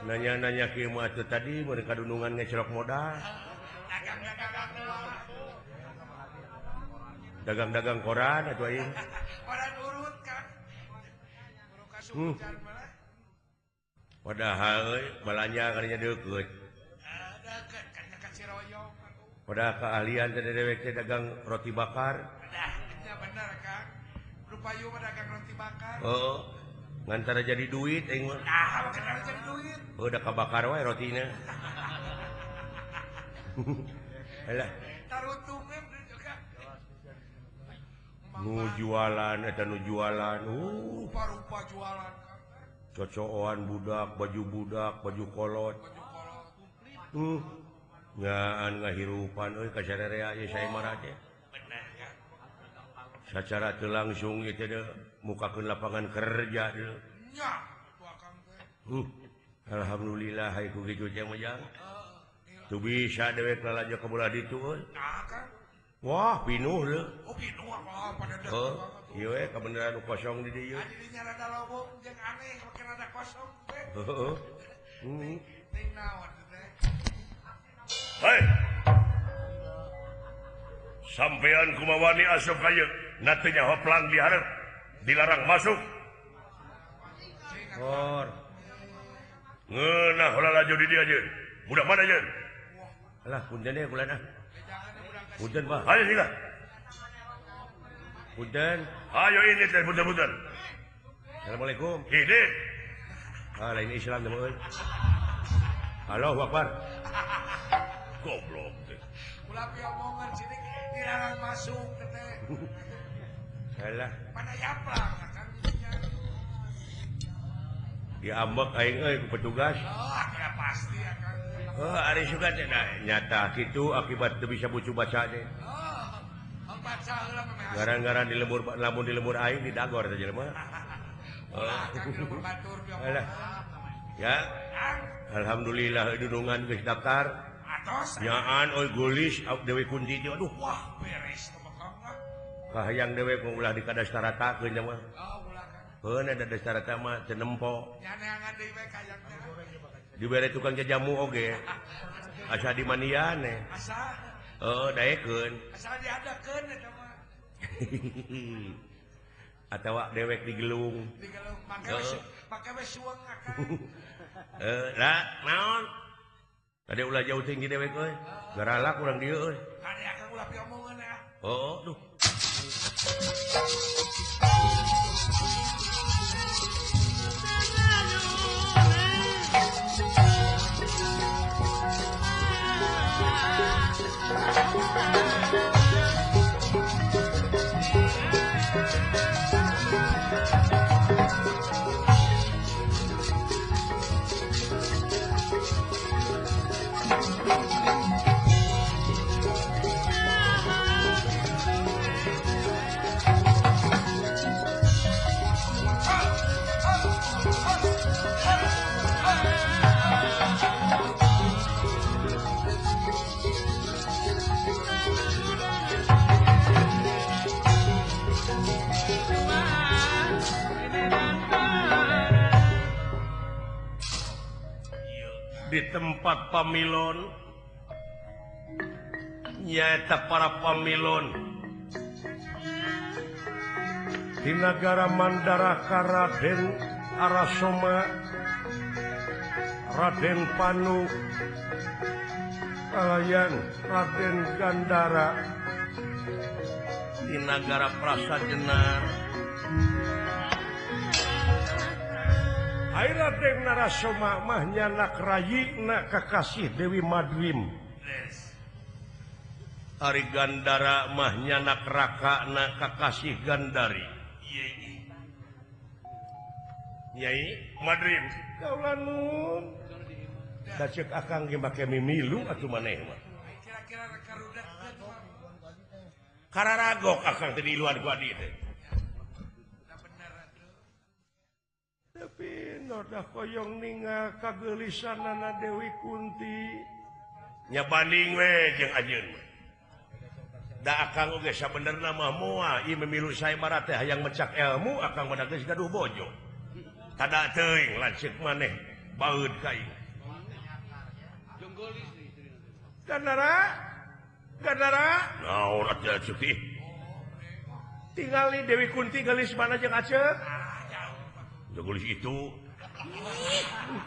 Nanya-nanya kieu mah atuh tadi mun kadunungan ngecelok modal. Dagang-dagang koran atuh aing. Koran urut Kang. Padahal euy balanja kadinya deukeut. Deukeut kan dekat Ciroyom atuh. Padahal keahlian teh dewek teh dagang roti bakar. Dah, nya bener Kang. Rupayu mah dagang roti bakar. Heeh. Ngantara jadi duit aing mah. Nah, kenapa jadi duit? Heuh da kabakar wae rotina. Alah. Tarutungeun juga. Nu jualan eta nu jualan. Rupa-rupa jualan. Cocoan budak, baju kolot. Ngaan ngahirupan euy ka sarerea ieu saemara teh. Bener ya. Sacara teu langsung ieu teh mukakeun lapangan kerja deui. Nya, atuh akang teh. Alhamdulillah hayu ku kitu teh mah jang. Teu bisa dewek lalajo ka bola ditu euy. Nah, Kang. Wah, pinuh leuh. Oh, pinuh apa pada deket banget. Ieu we kabeneran nu kosong di dieu. Dirinya rada lobong jeung aneh make rada kosong teh. Heeh. Ting naon teh. Hei. Sampean kumawani asup ka ieu, na teu nyaho plang di hareup, dilarang masuk. Hor. Ngeunah lalajo di dieu jeung. Budak mana jeung? Alah punten we kula ah. Punten Pak. Ayo sila. Punten. Ayo ini teh punten-punten. Assalamualaikum. Ini. Ah, lain Islam teh euy. Allahu Akbar. Goblok teh. Ulah piomongan sini dilarang masuk teh. Alah. Mana yaplang Kang dinya. Diambek aing euy ku petugas. Oh, kira pasti ya Kang. Oh, ari suka teh nyata kitu akibat teu bisa bucu baca teh. Oh, baca heula mah. Gara-gara di lembur lamun di lembur aing didagor teh jelema. Alah. Ya. Alhamdulillah dunungan geus daftar. Atos. Nyaan euy geulis Dewi Kunti teh aduh. Wah, beres teh mah Kang. Kahayang dewek mah ulah dikadastaratakeun nya mah. Oh, ulah Kang. Heuh da dastarata mah teu nempo. Nyaneangan deui we kayang teh. Dibere tukang jajamu oge. Asa di manian eh. Asa. Heeh, daekeun. Asa diadakeun eta mah. Atawa dewek digelung. Digelung make we make we sueng akang. Heuh, lah naon? Kade ulah jauh tinggi dewek euy. Garalak urang dieu euy. Kade akang ulah piomongeun ya. Heeh, duh. Di tempat pamilon nyaeta para pamilon di nagara Mandaraka Raden Arasoma, Raden Panu, kalayan Raden Gandara di nagara Prasajenar. Ai Raden Narasoma mah nyanak rayina kakasih Dewi Madrim. Ari Gandara mah nyanak rakana kakasih Gandari. Nyai Madrim. Kaula nun. Da ceuk akang ge make mimilu atuh maneh mah. Kira-kira karudakkeun. Kararagok akang teh diluan ku adi teh. Tapi noda koyong ningal kageulisanana Dewi Kunti. Nya banding we jeung anjeun mah. Da akang oge sabenerna mah moal ieu mimilu saemara teh hayang mecak ilmu akang mah geus gaduh bojo. Tada teuing lanceuk maneh Baeud ka aing. Gandara? Gandara? Naon atuh Acek ih. Tingali Dewi Kunti geulis mana jeung Acek? Geulis itu.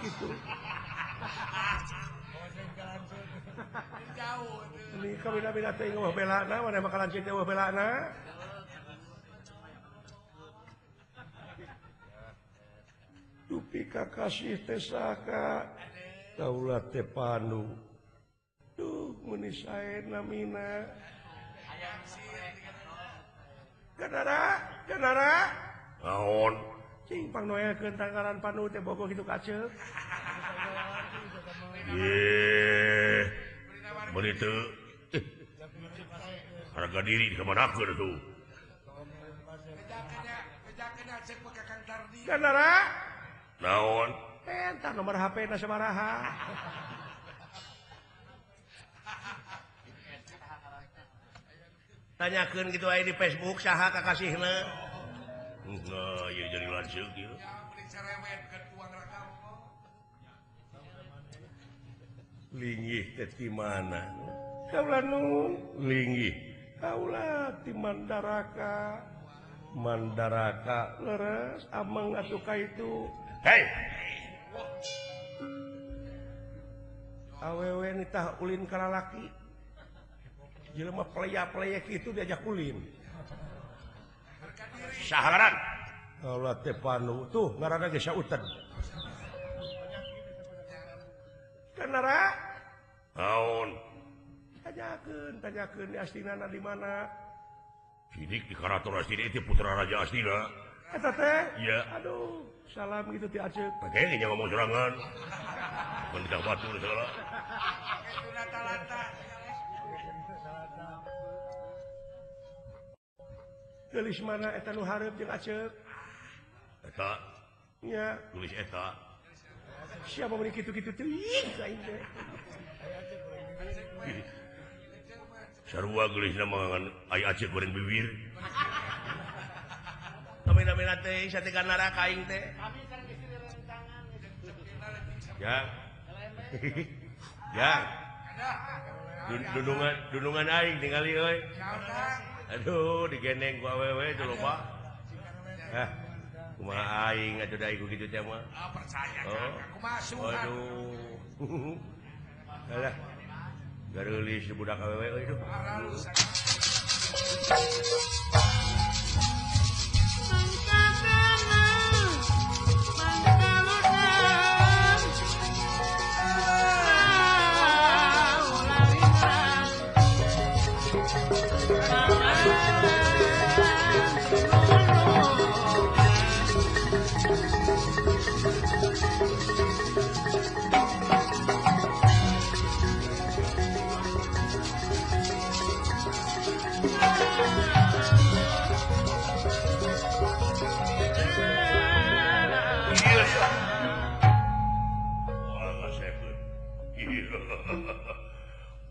Gitu. Ini kabina-bina teh eueuh belana, mana makanan teh eueuh belana. Dupi kakasih teh saka kaula teh panu. Duh meuni sae namina. Gandara, Gandara. Naon? Cing pangnoelkeun tanggaran panu teh bogoh kitu ka Acek. Ye. Meuni teu harga diri dikamanakeun atuh. Gandara. Naon? Entah nomor HP na sabaraha. Tanyakeun kitu aya di Facebook saha kakasihna. Nah, ieu jadi lanceuk ieu. Linggih teh ti mana? Kaula nu linggih. Kaula ti Mandaraka. Mandaraka leres ameng atuh ka itu. Hei. Awewe nitah ulin ka lalaki. Jelema pleya-pleye kitu diajak ulin. Saha ngaran? Kaula teh panu tuh ngaranna ge Sautan. Gandara? Naon? Tanyakeun, tanyakeun di Astinana di mana? Sidik di Karaton Astina itu putra Raja Astina. Eta teh? Iya. Aduh, salam gitu ti Acek. Pake ge ngomong sorangan. Mun ditah batur segala. Geulis mana eta nu hareup jeung Acek? Eta. Nya, geulis eta. Siapa meuni kitu-kitu teuing ka aing teh. Sarua geulisna mah ngan aya Acek goreng bibir. Kamina-mina teh sate Gandara ka aing teh. Ya. Ya. Dunungan dunungan aing tingali euy. Aduh, digendeng ku awewe teu loba. Hah. Kumaha aing atuh da kitu teh mah. Ah, percaya Kang. Kumaha suhan. Aduh. Alah. Gareulis budak awewe euy duh.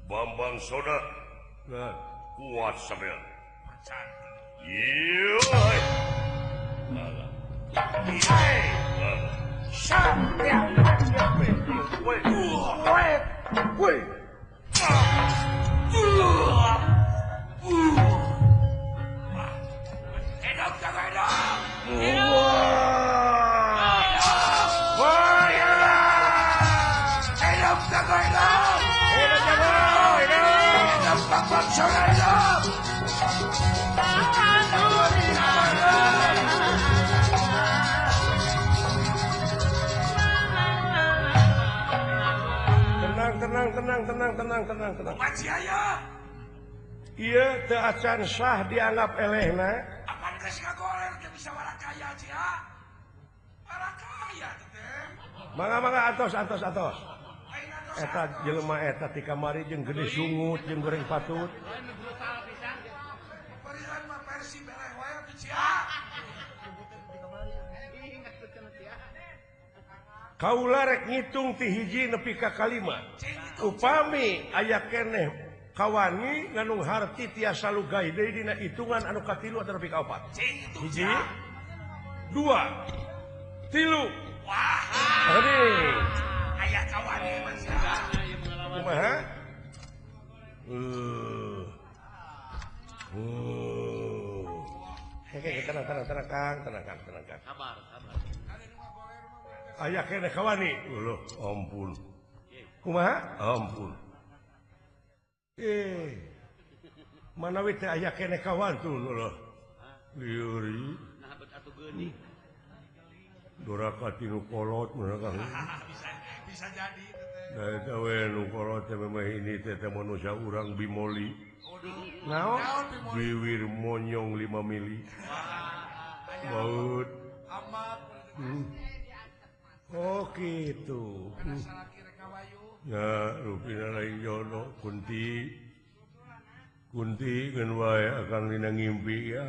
Bambang Soda kuat sampean. Iya. Tenang, tenang, tenang, tenang, tenang, tenang. Iya, teu acan sah dianggap elehna. Apan geus ngagoler teu bisa warakaya sia. Warakaya teh. Mangga mangga atos atos atos. Eta jelema eta ti kamari jeung gede sungut jeung goreng patut. Kaula rek ngitung ti hiji nepi ka kalima. Upami aya keneh kawani nganung harti tiasa lugai deui dina hitungan anu katilu atau nepi ka opat. Hiji, dua, tilu. Wah. tenang Kang, tenang Kang, tenang Kang. Sabar, sabar. Aya keneh kawani. Loh, ampun. Kumaha? Ampun. Manawi teh aya keneh kawantun loh. Lieur. Nah, bet atuh geuning. Doraka tinu kolot mun Kang. Bisa jadi teh. Da eta we nu kolot teh memeh ini teh teh manusia urang bimoli. Naon? Biwir monyong 5 mili. Baut. Amat. Oh gitu. Ya rupina lain jodoh Kunti. Kunti ngeun wae akang dina ngimpi ya.